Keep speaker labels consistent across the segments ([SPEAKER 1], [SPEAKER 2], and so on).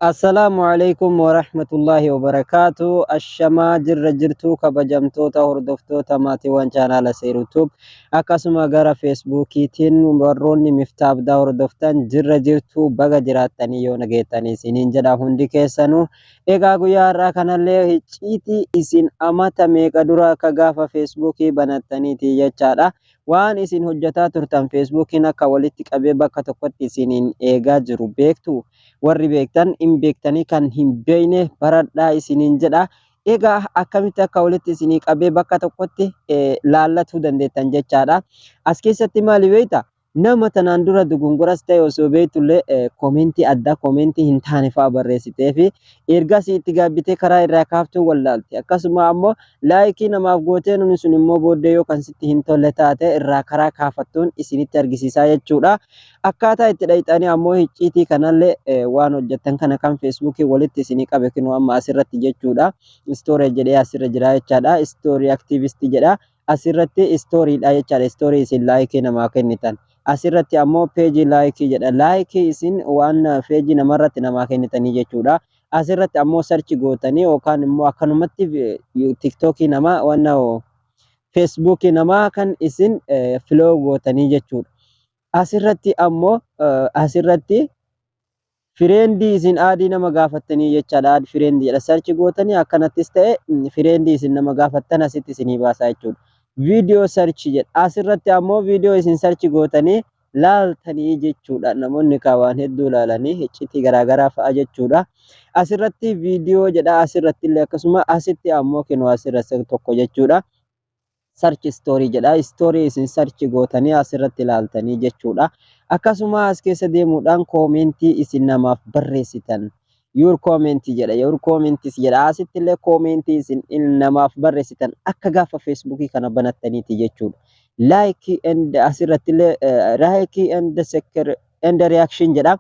[SPEAKER 1] Assalaamu alaikum warahmatullaahi wabarakaatu. Ashamaa, jirra jirtuu, kabajamtoota hordoftoota maatiiwwan chaanaala Seeruutuub, akkasuma gara Feesbuukiitiin warroonni Miftaa Abdaa hordoftan, jirra jirtuu, baga jiraattanii yoo nageettanii isiniin jedha hundi keessanuu. Egaa guyyaa har'aa kanallee icciitii isin amata meeqa dura akka gaafa Feesbuukii banattaniiti jechaadha. Waan isin hojjetaa turtan Feesbuukiin akka walitti qabee bakka tokkotti isiniin eegaa jiru beektu. Warri beektan hin beektanii, kan hin beekne baradhaa isiniin jedha. Egaa akkamitti akka walitti isinii qabee bakka tokkotti laallatuu dandeettan jechaadha. As keessatti maali beekta? Nama tanaan dura dugunguras ta'e osoo beektullee koomentii addaa, koomentii hin taane fa'aa barreessitee fi ergasii itti gaabbitee karaa irraa kaaftuu wallaalte. Akkasuma ammoo laayikii namaaf gootee namni sun immoo booddee yoo kan sitti hin tolle taate irraa karaa kaafattuun isinitti argisiisaa jechuudha. Akkaataa itti dhayxanii ammoo icciitii kanallee waan hojjettan kana kan Feesbuukii walitti isinii qabe kinoo amma asirratti jechuudha. Story jedhee asirra jira jechaadha. Story activity jedha. Asirratti stooriidha jechaadha. Istoorii isin laayikii namaa kennitan. Asirratti ammoo page like jedha. Laayikii isin waan peejii namarratti namaa kennitanii jechuudha. Asirratti ammoo search gootanii yookaan immoo akkanumatti Tiktookii namaa, waan Feesbuukii namaa kan isin follow gootanii jechuudha. Asirratti ammoo asirratti fireendii isin add nama gaafattanii jechaadha. Add friend jedha. Search gootanii akkanattis ta'e fireendii isin nama gaafattan asitti isinii baasaa jechuudha. Video search jedha. Asirratti ammoo viidiyoo isin search gootanii laaltanii jechuudha. Namoonni kaawwan hedduu laalanii icciitii garaagaraa fa'a jechuudha. Asirratti viidiyoo jedha. Asirratti illee akkasuma, asitti ammoo kinoo asirratti tokko jechuudha. Search story jedha. Story isin search gootanii asirratti ilaaltanii jechuudha. Akkasuma as keessa deemuudhaan koomentii isin namaaf barreessitan. Your comment jedha. Your comments jedha. Asitti illee koomentii isin namaaf barreessitan akka gaafa Feesbuukii kana banattaniiti jechuudha. Like and asirratti illee like and secure and reaction jedha.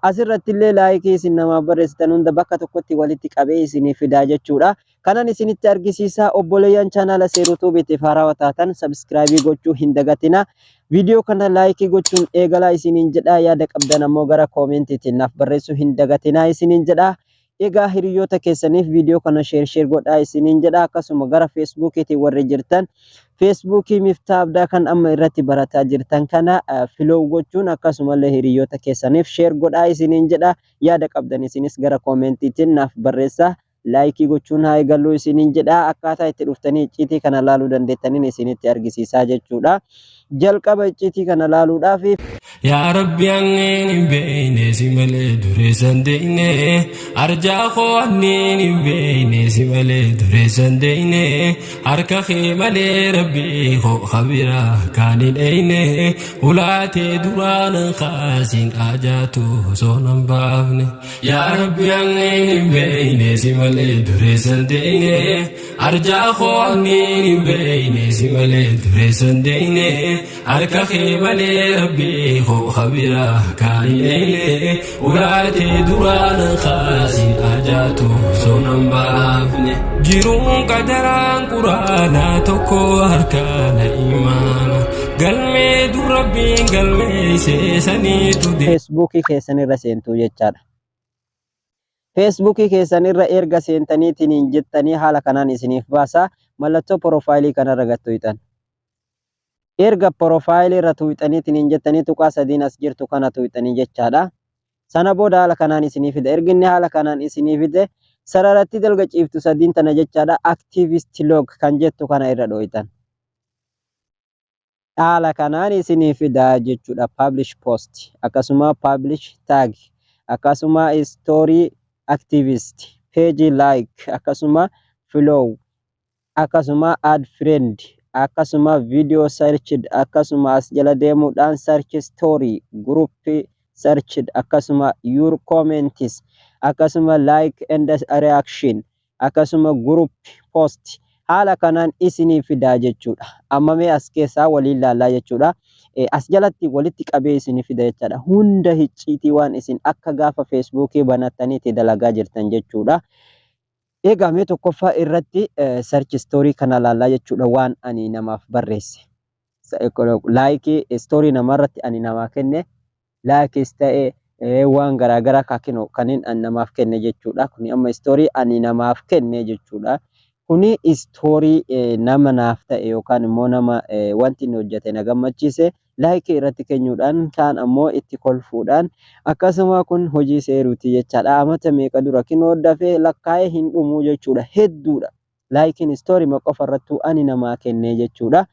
[SPEAKER 1] Asirratti illee laayikii isin namaaf barreessitan hunda bakka tokkotti walitti qabee isinii fidaa jechuudha. Kanan isinitti argisiisaa, obboleeyyan chaanaala Seeruutuubiitiif haarawaa taatan subscribe gochuu hin dagatina. Viidiyoo kana laayikii gochuun eegalaa isiniin jedha. Yaada qabdan ammoo gara koomentiitiin naaf barreessuu hin dagatinaa isiniin jedha. Egaa hiriyoota keessaniif viidiyoo kana share share godhaa isiniin jedha. Akkasuma gara Feesbuukiitiin warri jirtan Feesbuukii Miftaa Abdaa kan amma irratti barataa jirtan kana follow gochuun akkasumallee hiriyoota keessaniif share godhaa isiniin jedha. Yaada qabdan isinis gara koomentiitiin naaf barreessaa. Laayikii gochuun haa eegallu isiniin jedha. Akkaataa itti dhuftanii icciitii kana laaluu dandeettaniin isinitti argisiisaa jechuudha. Jalqaba icciitii kana laaluudhaaf
[SPEAKER 2] Yaa Rabbi, anneen hin beeyne si malee dureessan deeyne. Arjaa koo, anneen hin beeyne si malee dureessan deeyne. Harka kee malee, Rabbi koo, kabiraa kaan hin eeyne. Ulaatee duraan kaasin ajaatu osoo nan baafne. Yaa Rabbi, anneen hin beeyne si malee dureessan deeyne. Arjaa koo, anneen hin beeyne si malee dureessan deeyne. Harka kee malee, Rabbi koo, kabiraa kaan hin eeyne. Ulaatee duraan kaasin ajaatu osoo nan baafne. Jiruun qadaraan quraanaa tokko harkaana imaana. Galmee dur Rabbiin galmeessee saniitu
[SPEAKER 1] Feesbuukii keessan irra seentuu jechaadha. Feesbuukii keessan irra erga seentaniitiin jettanii haala kanaan isiniif baasa. Mallattoo porofaayilii kanarra gad tuqxan. Erga porofaayilii irra tuqxaniitiin jettanii tuqaa sadiin as jirtu kana tuqxanii jechaadha. Sana booda haala kanaan isinii fida. Erga inni haala kanaan isinii fide, sararatti dalga ciiftu sadiin tana jechaadha. Activity log kan jettu kana irra dho'itan. Haala kanaan isinii fida jechuudha. Publish post, akkasuma publish tag, akkasuma story activity, page like, akkasuma follow, akkasuma add friend, akkasuma video searched, akkasuma as jala deemuudhaan search story, group searched, akkasuma your comments, akkasuma like and reaction, akkasuma group post haala kanaan isinii fidaa jechuudha. Amma mee as keessaa waliin laallaa jechuudha. As jalatti walitti qabee isinii fida jechaadha. Hunda icciitii waan isin akka gaafa Feesbuukii banattaniitti dalagaa jirtan jechuudha. Egaa mee tokkoffaa irratti search story kana laallaa jechuudha, waan ani namaaf barreesse. Laayikii istoorii namarratti ani namaa kenne, laayikis ta'e Waan garaagaraa kaakino kanneen ani namaaf kenne jechuudha. Kuni amma istoorii ani namaaf kenne jechuudha. Kuni istoorii nama naaf ta'e yookaan immoo nama wanti inni hojjete na gammachiise laayikii irratti kennuudhaan, kaan ammoo itti kolfuudhaan, akkasuma kun hojii seeruuti jechaadha. Amata meeqa dura kinoo dafee lakkaa'ee hin dhumuu jechuudha. Hedduudha. Laayikiin istoorii qofa irrattuu ani namaa kenne jechuudha.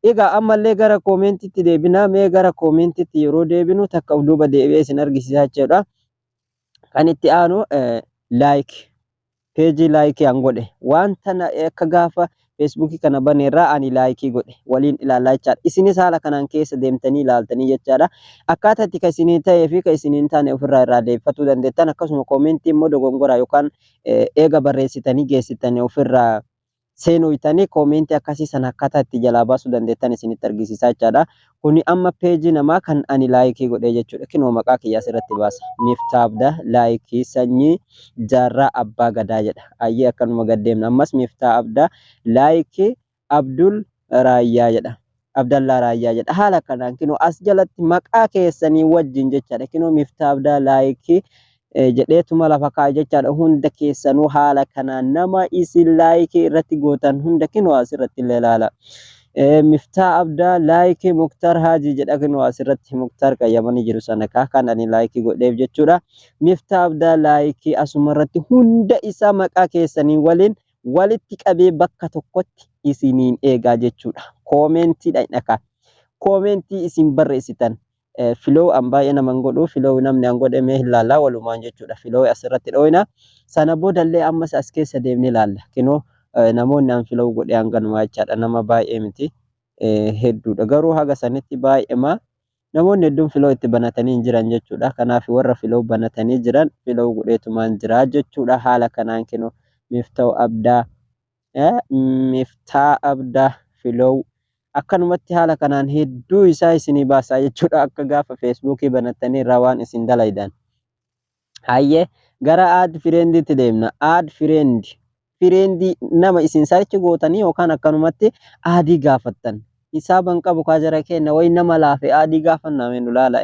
[SPEAKER 1] Egaa ammallee gara koomentiitti deebina. Mee gara koomentiitti yeroo deebinu takka of duuba deebi'ee isin argisiisaa jechuudha. Kan itti aanu like peejii laayikii an godhe, wanta akka gaafa feesbuukii kana baneerraa ani laayikii godhe waliin ilaallaa jechaadha. Isinis haala kanaan keessa deemtanii ilaaltanii jechaadha. Akkaataa itti kan isinii ta'ee fi kan isinii hin taane ofirraa irraa deebifachuu dandeettan, akkasuma koomentii immoo dogongoraa yookaan eega barreessitanii geessitanii ofirraa seenuytanii koomentii akkasii sana akkaataa itti jalaa baasuu dandeettan isinitti argisiisaa jechaadha. Kuni amma peejii namaa kan ani laayikii godhee jechuudha. Kinoo maqaa kiyyaa asirratti baasa. Miftaabda laayikii sanyii jaarraa abbaa gadaa jedha. Ayyee, akkanuma gaddeemna. Ammas Miftaa Abdaa laayikii Abdul Raayyaa jedha. Abdallaa Raayyaa jedha. Haala kanaan kinoo as jalatti maqaa keessanii wajjin jechaadha. Kinoo Miftaa Abdaa laayikii jedheetuma lafa kaa'a jechaadha. Hunda keessanuu haala kanaan nama isin laayikii irratti gootan hunda kinoo asirratti illee ilaala. Miftaa Abdaa laayikii Muktar Haajii jedha. Kinoo asirratti Muktar qayyamanii jiru sana kan ani laayikii godheef jechuudha. Miftaa Abdaa laayikii asuma irratti hunda isaa maqaa keessanii waliin walitti qabee bakka tokkotti isiniin eegaa jechuudha. Koomentiidha dhakaa. Koomentii isin barreessitan. Follow an baay'ee naman godhu, follow namni an godhe mee ilaallaa walumaan jechuudha. Follow asirratti dhooyna. Sana boodallee ammas as keessa deemnee ilaalla. Kinoo namoonni an follow godhe hanganumaa jechaadha. Nama baay'ee miti, hedduudha. Garuu haga sanitti baay'eema namoonni hedduun follow itti banatanii hin jiran jechuudha. Kanaaf warra follow banatanii jiran follow godheetumaan jira jechuudha. Haala kanaan kinoo Miftaa Abdaa, Miftaa Abdaa follow, akkanumatti haala kanaan hedduu isaa isinii baasaa jechuudha. Akka gaafa feesbuukii banattanii irraa waan isin dalaydan. Hayyee, gara add friendiitti deemna. Add friend. Friendii nama isin search gootanii yookaan akkanumatti aadii gaafattan. Hisaaban qabu kaa jara kenna wayi nama laafe aadii gaafannaa nu laala.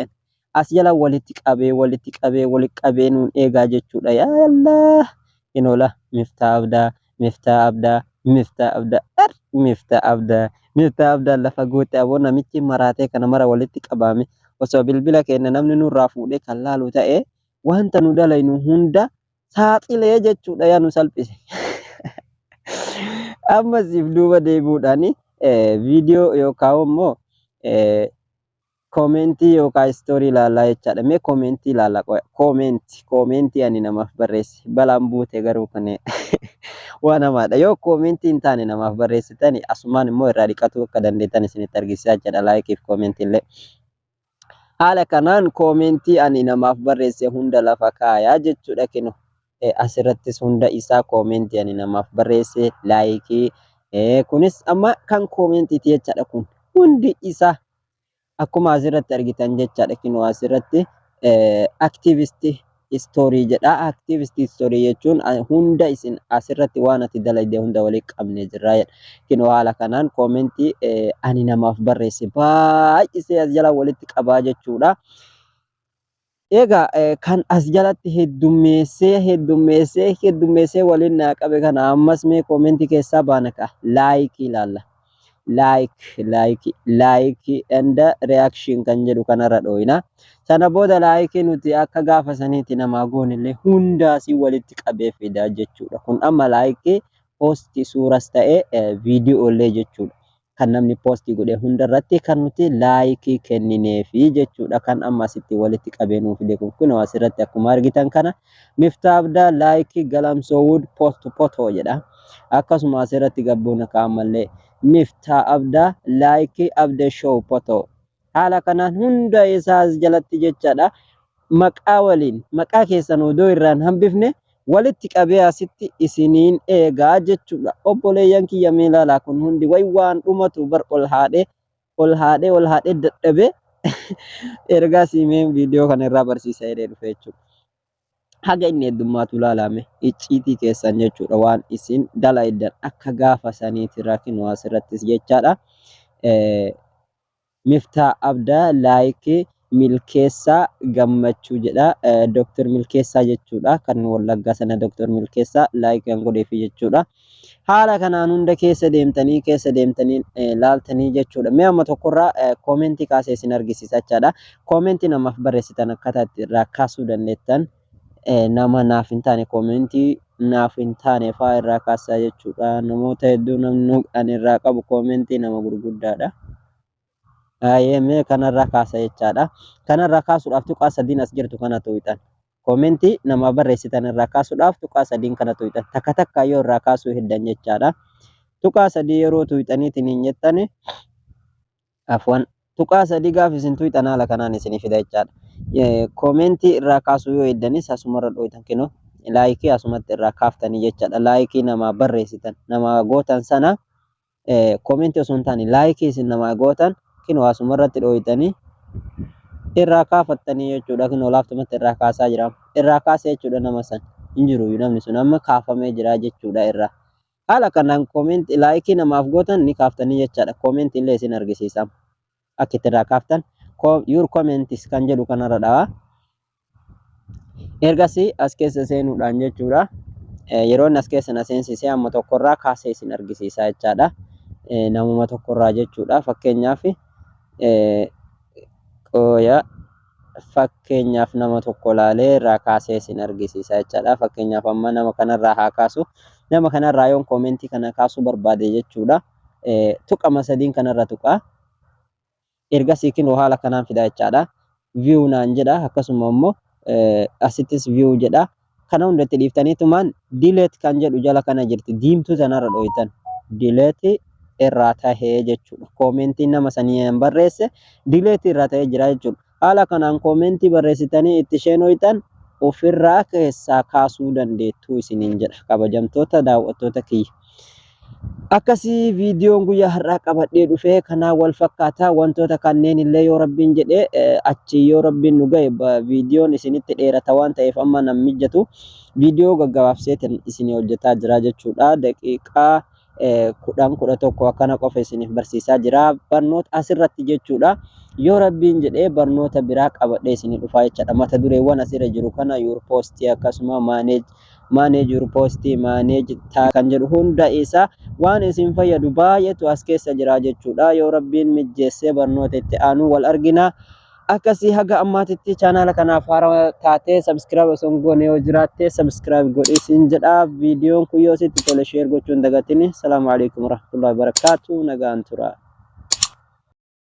[SPEAKER 1] As jala walitti qabee, walitti qabee, walitti qabee nuun eegaa jechuudha. Yaa Allah! Inoola Miftaa Abdaa, Miftaa Abdaa, Miftaa Abdaa, Miftaa Abdaa, Miftaa Abdaa lafa goote. Aboo, namichi maraatee kana mara walitti qabame, osoo bilbila keenya namni nurraa fuudhee kan laalu ta'e wanta nu dalaynu hunda saaxilee jechuudha, yaa nu salphise. Amma siif duuba deebi'uudhaan viidiyoo yookaan immoo koomentii yookaan istoorii ilaalaa jechaadha. Mee koomentii ilaala. Koomentii ani namaaf barreesse balaan buute garuu kun waan hamaadha. Yoo koomentii hin taane namaaf barreessitani asumaan immoo irraa dhiqatuu akka dandeettan isinitti argisiisaa jechaadha. Laayikiif koomentii illee. Haala kanaan koomentii ani namaaf barreesse hunda lafa kaayaa jechuudha kinu. Asirrattis hunda isaa koomentii ani namaaf barreesse, laayikii, kunis amma kan koomentiiti jechaadha, kun hundi isaa akkuma asirratti argitan jechaadha. Kinoo asirratti activity history jedha. Activity history jechuun hunda isin asirratti waan ati dalayde hunda walitti qabnee jirra jedha. Kinoo haala kanaan koomentii ani namaaf barreesse baay'isee as jala walitti qabaa jechuudha. Egaa kan as jalatti heddummeessee, heddummeessee, heddummeessee waliin naa qabe kana ammas mee koomentii keessaa baana ka'a. Laayikii ilaalla. Like, like, like and reaction kan jedhu kanarra dhooyina. Sana booda laayikii nuti akka gaafa saniitti namaa goonillee hundaasii walitti qabee fida jechuudha. Kun amma laayikii poostii suuras ta'ee viidiyoolee jechuudha. Kan namni poostii godhe hundarratti kan nuti laayikii kennineefi jechuudha. Kan amma asitti walitti qabee nuu fide kun kunoo asirratti akkuma argitan kana Miftaa Abdaa laayikii Galamsoo Wood post photo jedha. Akkasuma asirratti gabbuuna kaa'amallee Miftaa Abdaa laayikii Abdee show photo. Haala kanaan hunda isaa as jalatti jechaadha. Maqaa waliin, maqaa keessan odoo irraan hambifne walitti qabee asitti isiniin eegaa jechuudha. Obboleeyyan kiyya, mee ilaalaa, kun hundi way waan dhumatu bar, ol haadhee, ol haadhee, ol haadhee dadhabee ergaa siimee viidiyoo kana irraa barsiisa jedhee dhufe jechuudha. Haga inni heddummaatu ilaalame icciitii keessan jechuudha, waan isin dalaydan akka gaafa saniiti rakkinu asirrattis jechaadha. Miftaa Abdaa laayikii Milkeessaa Gammachuu jedha. Dr. Milkeessaa jechuudha. Kan Wallaggaa sana Dr. Milkeessaa like kan godheefi jechuudha. Haala kanaan hunda keessa deemtanii keessa deemtanii laaltanii jechuudha. Mee amma tokkorraa koomentii kaasee isin argisiisa jechaadha. Koomentii namaaf barreessitan akkaataa itti irraa kaasuu dandeettan nama naaf hin taane koomentii naaf hin taane fa'aa irraa kaasaa jechuudha. Namoota hedduu namni ani irraa qabu koomentii nama gurguddaadha. Baay'ee mee kanarraa kaasa jechaadha. Kanarraa kaasuudhaaf tuqaa sadiin as jirtu kana tuqxan. Koomentii nama barreessitan irraa kaasuudhaaf tuqaa sadiin kana tuqxan. Takka takka yoo irraa kaasuu heddan jechaadha. Tuqaa sadii yeroo tuqxaniitiin hin jettani afwan tuqaa sadii gaaf isin tuqxan haala kanaan isinii fida jechaadha. Koomentii irraa kaasuu yoo heddanis asumarra dhoytan kinoo laayikii asumatti irraa kaaftanii jechaadha. Laayikii namaa barreessitan namaa gootan sana koomentii osoo hin taane laayikii isin namaa gootan kinoo asumarratti dhooytanii irraa kaafattanii jechuudha. Kinoo laaftumatti irraa kaasaa jira. Irraa kaasee jechuudha nama san hin jiru namni sun amma kaafamee jira jechuudha irraa. Haala kanaan koomentii laayikii namaaf gootan ni kaaftanii jechaadha. Koomentii illee isin argisiisa. Akka itti irraa kaaftan your comments kan jedhu kanarra dhawa. Ergasii as keessa seenuudhaan jechuudha. Yeroo inni as keessa na seensisee amma tokkorraa kaasee isin argisiisa jechaadha. Namuma tokkorraa jechuudha. Fakkeenyaaf qooya fakkeenyaaf nama tokko laalee irraa kaasee isin argisiisa jechaadha. Fakkeenyaaf amma nama kanarraa haa kaasu. Nama kanarraa yoon koomentii kana kaasuu barbaade jechuudha. Tuqama sadiin kanarra tuqaa. Ergasii kinoo haala kanaan fida jechaadha. View naan jedha akkasuma immoo asittis view jedha. Kana hundatti dhiiftaniitumaan delete kan jedhu jala kana jirti diimtuu sanarra dhooytan. Delete irraa tahee jechuudha. Koomentiin nama sanii hin barreesse delete irraa tahee jira jechuudha. Haala kanaan koomentii barreessitanii itti isheen hoytan ofirraa keessaa kaasuu dandeettuu isiniin jedha kabajamtoota daawwattoota kiyya. Akkasii viidiyoon guyyaa har'aa qabadhee dhufee kanaan wal fakkaataa wantoota kanneen illee yoo rabbiin jedhee achi yoo rabbiin nu gahe viidiyoon isinitti dheerata waan ta'eef amma nan mijatu viidiyoo gaggabaabseetiin isinii hojjetaa jira jechuudha. Daqiiqaa 10 11 akkana qofa isiniif barsiisaa jira. Barnoota asirratti jechuudha. Yoo rabbiin jedhee barnoota biraa qabadhee isinii dhufaa jechaadha. Mata dureewwan asirra jiru kana your post akkasuma manage your post manage kan jedhu hunda isaa waan isin fayyadu baay'eetu as keessa jira jechuudha. Yoo rabbiin mijjeessee barnoota itti aanu wal argina. Akkasii haga ammaatitti chaanaala kanaaf haaraa taatee subscribe osoo hin goone yoo jiraatte subscribe godhi isin jedha. Viidiyoon kun yoo sitti tole share gochuu hin dagatini. Salaamu alaikum warahmatullahi wabarakatuh. Nagaan tura.